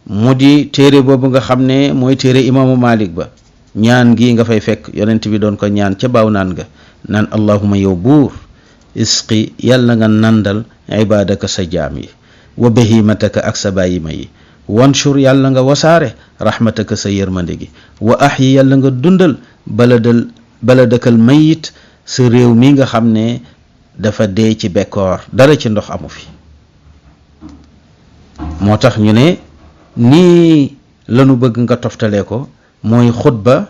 mu di téere boobu nga xam ne mooy téere imaamu Malik ba ñaan gi nga fay fekk yonent bi doon ko ñaan ca baaw naan nga naan allahuma yow buur isqi yàlla nga nandal ibadaka sa jaam yi wa bahimataka ak sa bàyyima yi wanshur yàlla nga wasaare rahmataka sa yërmande gi wa ahyi yàlla nga dundal baladakal mayit sa réew mi nga xam ne dafa dee ci bekkoor dara ci ndox amu fi. moo tax ñu ne nii lanu bëgg nga toftalee ko mooy xutba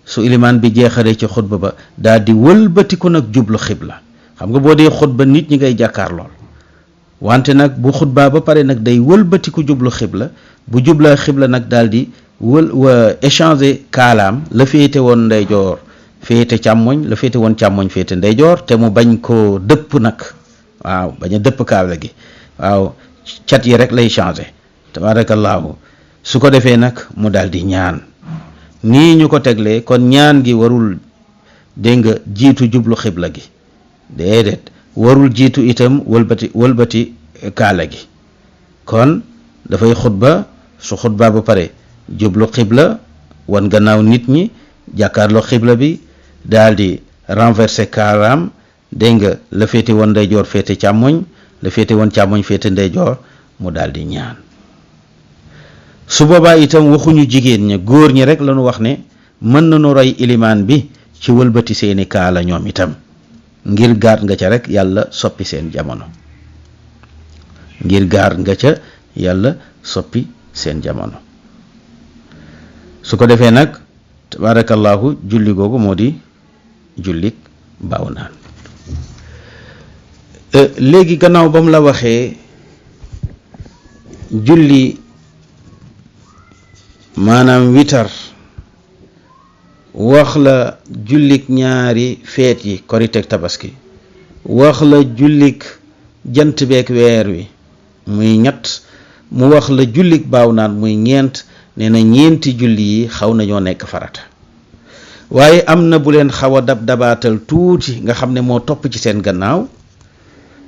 su ilimaan bi jeexalee ci xutba ba daal di wëlbatiku nag jublu xibla xam nga boo dee xutba nit ñi ngay jàkkaar lool wante nag bu xutbaa ba pare nag day wëlbatiku jublu xibla bu jublaa xibla nag daal di échanger kaalaam la féete woon ndeyjoor féete càmmoñ la féete woon càmmoñ féete ndeyjoor te mu bañ koo dëpp nag waaw bañ a dëpp kaala gi waaw cat yi rek lay changer tabarakallahu su ko defee nag mu daal di ñaan nii ñu ko teglee kon ñaan gi warul dégg nga jiitu jublu xibla gi déedéet warul jiitu itam wëlbati kaala gi kon dafay xutba su xutba ba pare jublu xibla wan gannaaw nit ñi jàkkaarloo xibla bi daal di renverser kaalaam dégg nga la féete woon ndeyjoor féete càmmoñ la féete woon càmmoñ féete ndeyjoor mu daal di ñaan su boobaa itam waxuñu jigéen ña góor ñi rek lañu wax ne mën nañu roy ilimaan bi ci wëlbati seeni kaala ñoom itam ngir gaar nga ca rek yàlla soppi seen jamono ngir gaar nga ca yàlla soppi seen jamono su ko defee nag tabarakallahu julli googu moo di jullik baaw naan léegi gannaaw ba mu la waxee julli maanaam witar wax la jullik ñaari feet yi korite ak tabaski wax la jullik jant beek weer wi muy ñett mu wax la jullik baaw naan muy ñeent nee na ñeenti julli yi xaw nañoo nekk farata waaye am na bu leen xaw a dabaatal tuuti nga xam ne moo topp ci seen gannaaw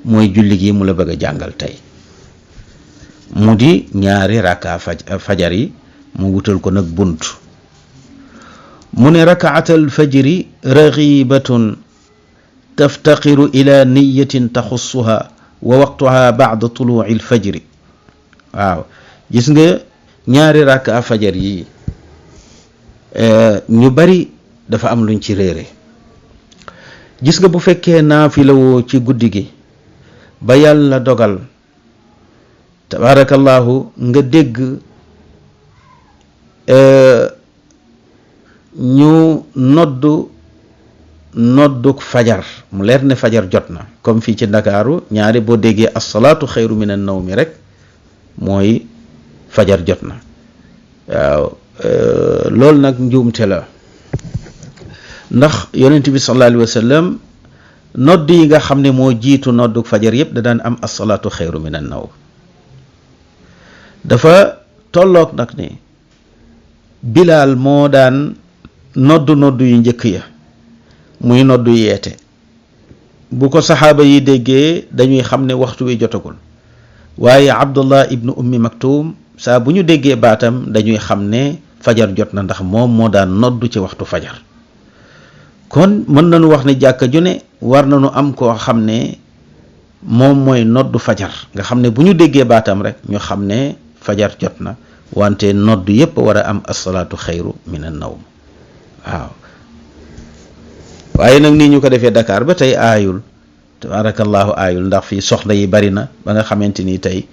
mooy julli gi mu la bëgg a jàngal tey mu di ñaari rakka fajar yi mu wutal ko nag bunt mu ne rakaatal fajri raxibatun taftaqiru ila niyatin taxussuha wa waqtuha ba'da tuluuci alfajri waaw gis nga ñaari rakka fajar yi ñu bari dafa am luñ ci réere gis nga bu fekkee naafila woo ci guddi gi ba yàlla dogal tabarakallahu nga dégg ñu nodduk fajar mu leer ne fajar jot na comme fii ci Ndakaaru ñaari boo déggee as-salaatu xayru min an-nawmi rek mooy fajar jot na waaw loolu nag njuumte la ndax yonent bi sallallahu alayhi wa sallam nodd yi nga xam ne moo jiitu nodduk fajar yépp da daan am as-salaatu xayru min an-nawm dafa tolloog nag ne Bilaal moo daan nodd yu njëkk ya muy noddu yeete bu ko saxaaba yi déggee dañuy xam ne waxtu wi jotagul waaye Abdullah ibnu Ummi Maktum saa bu ñu déggee baatam dañuy xam ne fajar jot na ndax moom moo daan noddu ci waxtu fajar kon mën nañu wax ne jàkka ju ne war nañu am koo xam ne moom mooy noddu fajar nga xam ne bu ñu déggee baatam rek ñu xam ne fajar jot na wante noddu yépp war a am as-salaatu xayru min an-nawm waaw waaye nag nii ñu ko defee Dakar ba tey aayul tabarakallahu aayul ndax fii soxla yi bari na ba nga xamante ni tey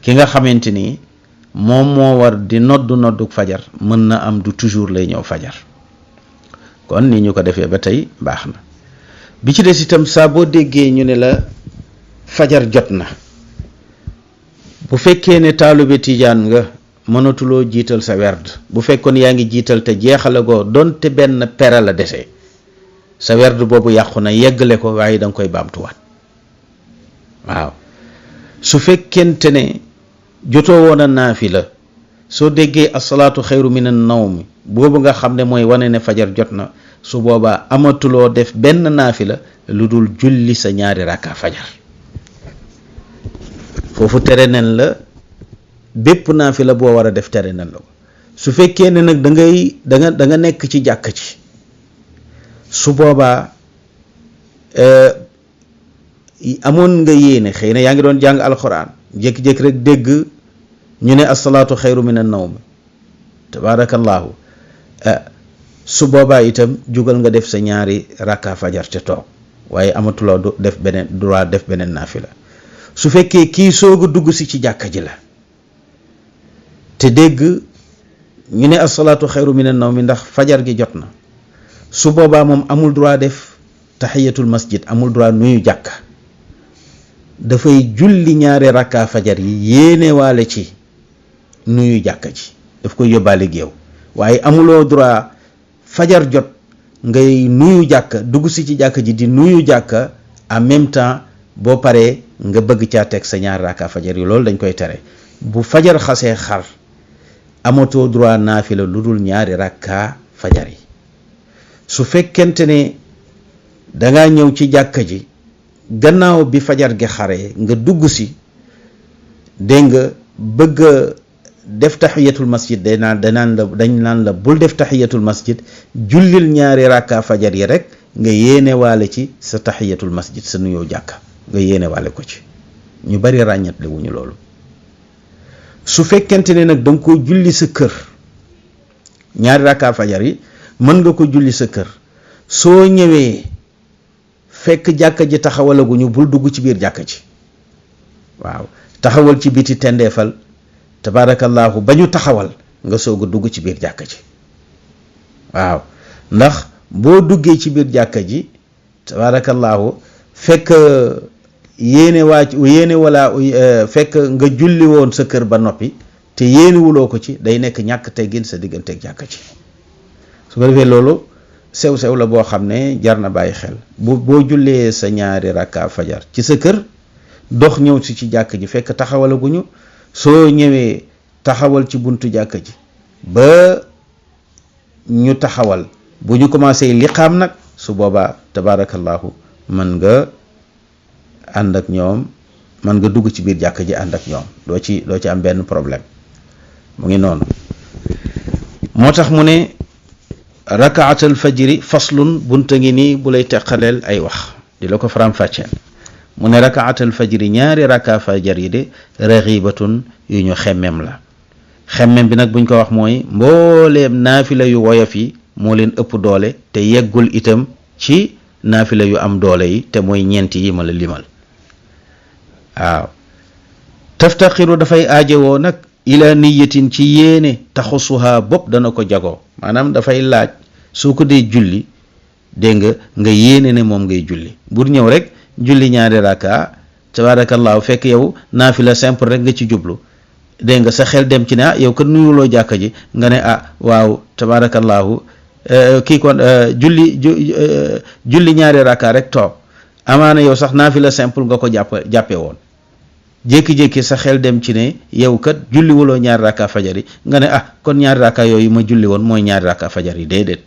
ki nga xamante ni moom moo war di noddu fajar mën na am du toujours lay ñëw fajar kon nii ñu ko defee ba tey baax na bi ci des itam saa boo déggee ñu ne la fajar jot na bu fekkee ne taalube tijaan nga mënatuloo jiital sa werd bu fekkoon yaa ngi jiital te jeexalagoo donte benn pera la dese sa werd boobu yàqu na yeggale ko waaye da nga koy baamtuwaat waaw su fekkente ne jotoo woon a naafila soo déggee asalaatu xayru min an nawmi boobu nga xam ne mooy wane ne fajar jot na su boobaa amatuloo def benn naafila lu dul julli sa ñaari rakka fajar foofu tere nen la bépp naafila boo war a def tere nen la ko su fekkee ne nag da nga nekk ci jàkk ci su boobaa amoon nga yéene xëy na yaa ngi doon jàng alxuraan jékki-jékki rek dégg ñu ne asalaatu xayru min an nawm tabarakallahu su boobaa itam jugal nga def sa ñaari rakka fajar te toog waaye amatuloo def beneen droit def beneen naafila su fekkee kii soog a dugg si ci jàkka ji la te dégg ñu ne asalaatu xayru min an nawm ndax fajar gi jot na su boobaa moom amul droit def tahiyatul masjid amul droit nuyu jàkka dafay julli ñaari rakka fajar yi yéene waale ci nuyu jàkka ji daf koy yóbbaale géew waaye amuloo droit fajar jot ngay nuyu jàkka dugg si ci jàkka ji di nuyu jàkka en même temps boo paree nga bëgg caa teg sa ñaari rakka fajar yi loolu dañ koy tere bu fajar xasee xar amatoo droit naafila lu dul ñaari rakka fajar yi su fekkente ne danga ñëw ci jàkka ji gannaaw bi fajar gi xaree nga dugg si dégg nga bëgg a def tahiyatul masjid dañ naan la bul def tahiyatul masjid jullil ñaari rakka fajar yi rek nga yéene waale ci sa tahiyatul masjid sa nuyoo jàkka nga yéene waale ko ci ñu bari ràññatle wuñu loolu su fekkente ne nag danga ko julli sa kër ñaari rakka fajar yi mën nga ko julli sa kër soo ñëwee fekk jàkka ji taxawalaguñu bul dugg ci biir jàkka ji waaw taxawal ci biti tendeefal tabarakallahu ba ñu taxawal nga soog a dugg ci biir jàkka ji waaw ndax boo duggee ci biir jàkka ji tabarakallahu fekk fekk nga julli woon sa kër ba noppi te yéenewuloo ko ci day nekk ñàkk teggin sa digganteeg jàkka ji su ko defee loolu sew-sew la boo xam ne jar na bàyyi xel boo jullee sa ñaari rakka fajar ci sa kër dox ñëw si ci jàkk ji fekk taxawalaguñu soo ñëwee taxawal ci buntu jàkk ji ba ñu taxawal bu ñu commencé liqaam nag su boobaa tabarakallahu mën nga ànd ak ñoom mën nga dugg ci biir jàkk ji ànd ak ñoom doo ci am benn problème mu ngi noonu moo tax mu ne rakaatal fajri faslun bunta ngi nii bu lay teqaleel ay wax di la ko faram-fàcceel mu ne rakaatal fajri ñaari raka fajar yi de raxibatun yu ñu xemmem la xemmem bi nag buñ ko wax mooy mbooleem naafila yu woyof yi moo leen ëpp doole te yeggul itam ci naafila yu am doole yi te mooy ñeenti yi ma la limal. waaw taftaqiru dafay aajowoo nag ila niyatin ci yéene taxusuha bopp dana ko jagoo maanaam dafay laaj soo ko dee julli dégg nga yéene ne moom ngay julli bur ñëw rek julli ñaari raka tabarakallahu fekk yow naafila simple rek nga ci jublu dégg nga sa xel dem ci ne yow kat nuyuloo jàkka ji nga ne waaw tabarakallahu kii kon julli ñaari raka rek toog amaana yow sax naafila simple nga ko jàppe woon jékki-jékki sa xel dem ci ne yow kat julli wuloo ñaari raka fajar yi nga ne kon ñaari raka yooyu ma julli woon mooy ñaari raka fajar yi déedéet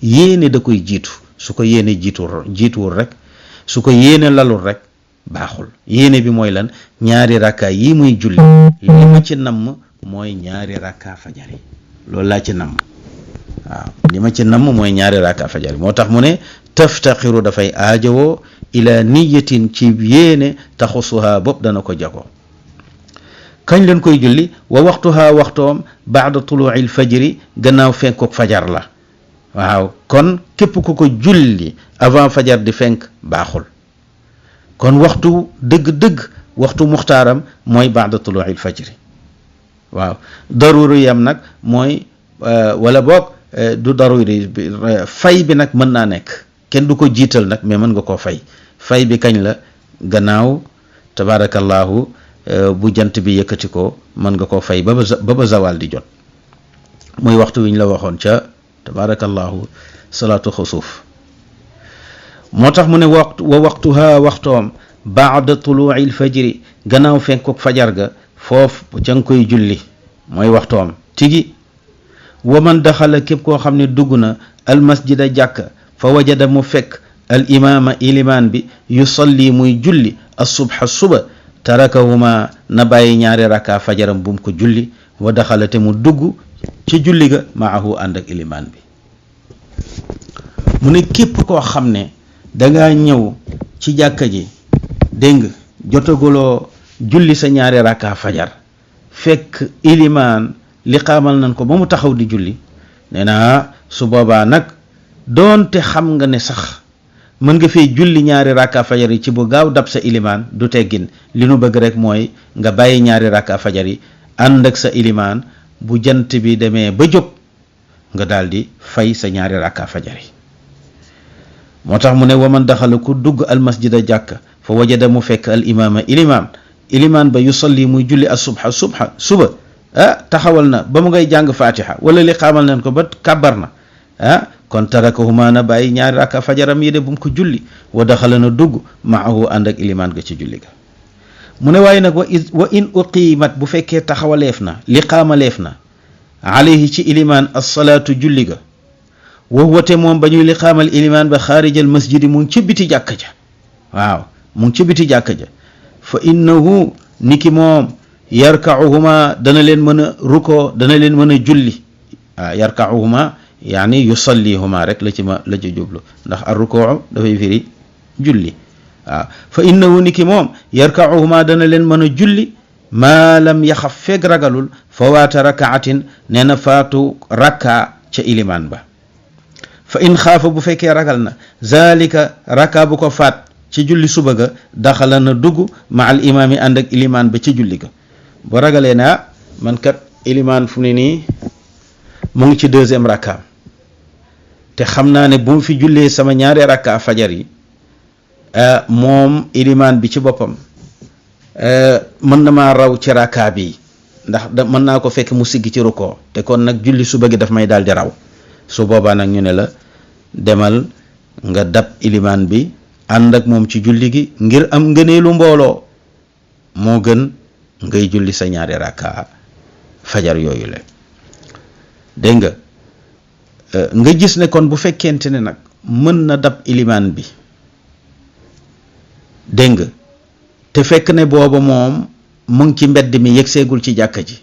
yéene da koy jiitu su ko yéene jiituwul rek su ko yéene lalul rek baaxul yéene bi mooy lan ñaari raka yi muy julli li ma ci namm mooy ñaari raka fajar yi loolu laa ci namm waaw li ma ci namm mooy ñaari raka fajar yi moo tax mu ne taftaqiru dafay aajowoo ila niyatin ci yéene taxusuha bopp dana ko jagoo kañ leen koy julli wa waxtuha waxtoom baada tuluuci lfajri gannaaw fenkook fajar la waaw kon képp ku ko julli avant fajar di fenk baaxul kon waxtu dëgg-dëgg waxtu muxtaaram mooy baada tuluuci lfajri waaw daruri yam nag mooy wala boog du daruri fay bi nag mën naa nekk kenn du ko jiital nag mais mën nga koo fay bi kañ la gannaaw tabarakallahu bu jant bi yëkkati ko mën nga koo fay ba zawal di jot muy waxtu wi ñu la waxoon ca tabarakallahu salaatu xusuuf moo tax mu ne wa waxtuha waxtoom baada tuluuci lfajri gannaaw fenkook fajar ga foofu ca nga koy julli mooy waxtoom tigi wa man daxala képp koo xam ne dugg na almasjida jàkka fa wajada mu fekk al imaama ilimaan bi yusalli muy julli asubha suba tarakahuma na bàyyi ñaari raka fajaram bu mu ko julli wa daxala te mu dugg ci julli ga maahu ànd ak ilimaan bi mu ne képp koo xam ne dangaa ñëw ci jàkka ji dégg nga jotaguloo julli sa ñaari raka fajar fekk ilimaan li xaamal nañ ko ba mu taxaw di julli nee na su boobaa nag doonte xam nga ne sax mën nga fee julli ñaari raka fajar yi ci bu gaaw dab sa ilimaan du teggin li nu bëgg rek mooy nga bàyyi ñaari raka fajar yi ànd ak sa ilimaan bu jant bi demee ba jóg nga daal di fay sa ñaari raka fajar yi moo tax mu ne waman daxala ku dugg almasjida jàkka fa wajada mu fekk al imaama ilimaan ba yusalli muy julli asubha suba taxawal na ba mu ngay jàng fatiha wala li xaamal nañ ko ba kàbbar na kon tarakahuma na bàyyi ñaari raka fajaram yi de bu mu ko julli wa daxala na dugg maahu ànd ak ilimaan ga ci julli ga mu ne waaye nag wa in uqimat bu fekkee taxawaleef na li xaamaleef na alayhi ci ilimaan assalaatu julli ga wa huwa te moom ba ñuy li xaamal ilimaan ba xaarijal masjidi mu ngi ci biti jàkka ja waaw mu ngi ci biti jàkka ja fa innahu niki moom yarkauhuma dana leen mën a rukoo dana leen mën a julli yarkauhuma yaani yusallihuma rek la ci jublu ndax ar rukoo dafay firi julli fa innahu niki moom yarkauhuma dana leen mën a julli maa lam yaxaf feeg ragalul fawaata rakaatin nee na faatu rakka ca ilimaan ba fa in xaafa bu fekkee ragal na zalika rakka bu ko faat ci julli suba ga daxala na dugg ma al imaami ànd ak ilimaan ba ci julli ga bu ragalee ne man kat ilimaan fu ne nii mu ngi ci deuxième rakka te xam naa ne bu mu fi jullee sama ñaari rakka fajar yi moom ilimaan bi ci boppam mën na maa raw ci rakka bi ndax mën naa ko fekk mu sigg ci rukkoo te kon nag julli suba gi daf may daal di raw su boobaa nag ñu ne la demal nga dab ilimaan bi ànd ak moom ci julli gi ngir am ngëneelu mbooloo moo gën ngay julli sa ñaari rakka fajar yooyu la dégg nga gis ne kon bu fekkente ne nag mën na dab ilimaan bi dégg nga te fekk ne booba moom mu ngi ci mbedd mi yegseegul ci jàkka ji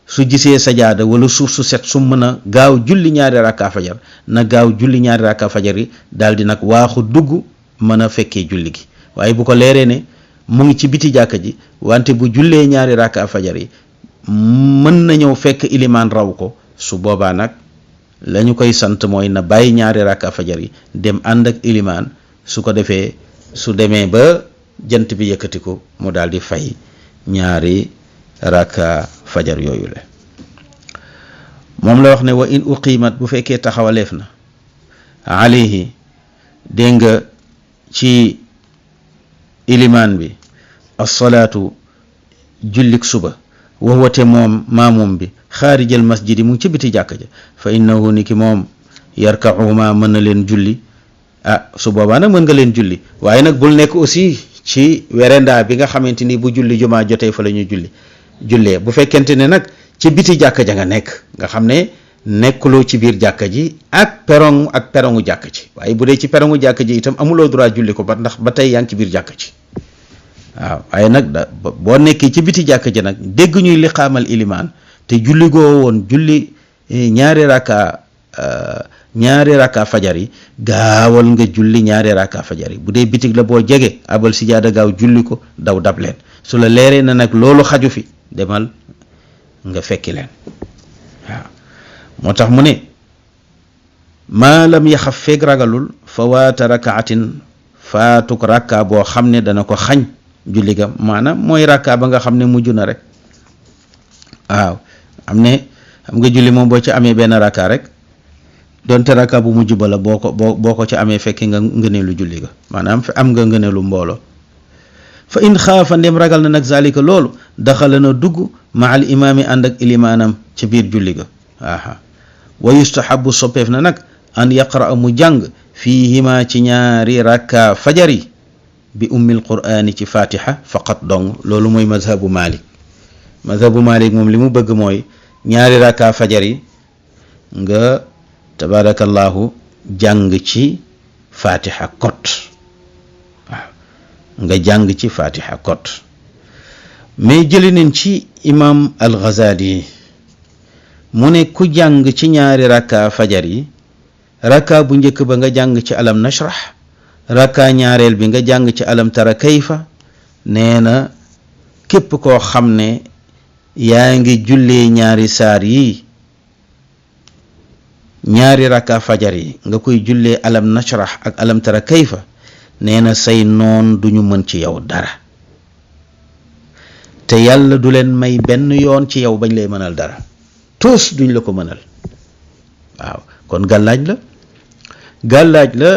su gisee sajaada wala suuf su set su mën a gaaw julli ñaari rakka fajar na gaaw julli ñaari rakka fajar yi daal di nag waaxu dugg mën a fekkee julli gi waaye bu ko leeree ne mu ngi ci biti jàkka ji wante bu jullee ñaari rakka fajar yi mën na ñëw fekk ilimaan raw ko su boobaa nag la ñu koy sant mooy na bàyyi ñaari rakka fajar yi dem ànd ak ilimaan su ko defee su demee ba jant bi yëkkatiku mu daal di fay ñaari rakka fajar yooyu la moom la wax ne wa in uqimat bu fekkee taxawaleef na alayhi dégg nga ci ilimaan bi as-salaatu jullik suba waxwate moom maamum bi xaarijal masjidi mu ngi ci biti jàkka ja fa innahu ni ki moom yarka'uhuma mën na leen julli su boobaa nag mën nga leen julli waaye nag bul nekk aussi ci werendaa bi nga xamante ni bu julli jumaa jotee fa la ñuy jullee bu fekkente ne nag ci biti jàkka ja nga nekk nga xam ne nekkuloo ci biir jàkka ji ak perongu jàkka ji waaye bu dee ci perongu jàkka ji itam amuloo droit julli ko ndax ba tey yaa ngi ci biir jàkka ji waaw waaye nag boo nekkee ci biti jàkka ji nag dégg ñuy liqaamal ilimaan te julli goo woon julli ñaari raka fajar yi gaawal nga julli ñaari raka fajar yi bu dee bitig la boo jege abal sijaada gaaw julli ko daw dab leen su la leeree na nag loolu xaju fi demal nga fekki leen waaw moo tax mu ne maa lam yaxaf feeg ragalul fawaata rakaatin faatuk rakka boo xam ne dana ko xañ julli ga maanaam mooy rakka ba nga xam ne mujj na rek waaw xam nga julli moom boo ci amee benn rakka rek donte rakka bu mujj ba la boo ko ci amee fekki nga ngëneelu julli ga maanaam am nga ngëneelu mbooloo fa in xaafa ndem ragal na nag zalika loolu daxala na dugg ma al imaami ànd ak ilimaanam ci biir julli ga wa yustahabu soppeef na nag an yaqra mu jàng fiihima ci ñaari rakka fajar yi bi ummil qur'aani ci fatiha faqat dong loolu mooy mazhabu malik moom li mu bëgg mooy ñaari rakka fajar yi nga tabarakallahu jàng ci fatiha kot waaw nga jàng ci fatiha kot mais jëli nañ ci imam al-Ghazali mu ne ku jàng ci ñaari rakka fajar yi rakka bu njëkk ba nga jàng ci alam nashrah rakka ñaareel bi nga jàng ci alam tara kayfa nee na képp koo xam ne yaa ngi jullee ñaari saar yi ñaari rakka fajar yi nga koy jullee alam nashrah ak alam tara kayfa nee na say noon duñu mën ci yow dara te yàlla du leen may benn yoon ci yow bañ lay mënal dara tous duñ la ko mënal waaw kon gàllaaj la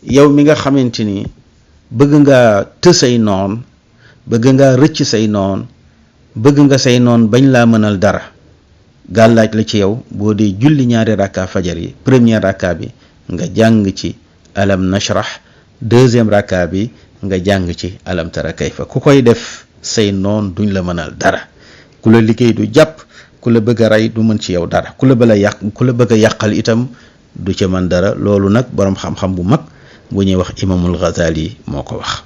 yow mi nga xamante ni bëgg nga say noon bëgg nga rëcc say noon bëgg nga say noon bañ laa mënal dara gàllaaj la ci yow boo dee julli ñaari rakka fajar yi première rakka bi nga jàng ci alam nashrah deuxième rakka bi nga jàng ci alam tara kayfa ku koy def say noon duñ la mënal dara ku la liggéey du jàpp ku la bëgg a rey du mën ci yow dara ku la bëgg a yàqal itam du ca mën dara loolu nag boroom xam-xam bu mag bu ñuy wax imamul Ghazali moo ko wax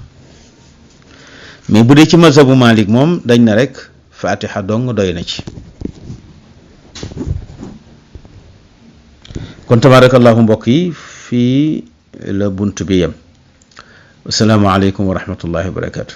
mais bu dee ci mazhabu Malik moom dañ na rek fatiha dong doy na ci kon tabarakallahu mbokk yi fii la bunt bi yem assalaamu aleykum wa rahmatullahi wa barakatu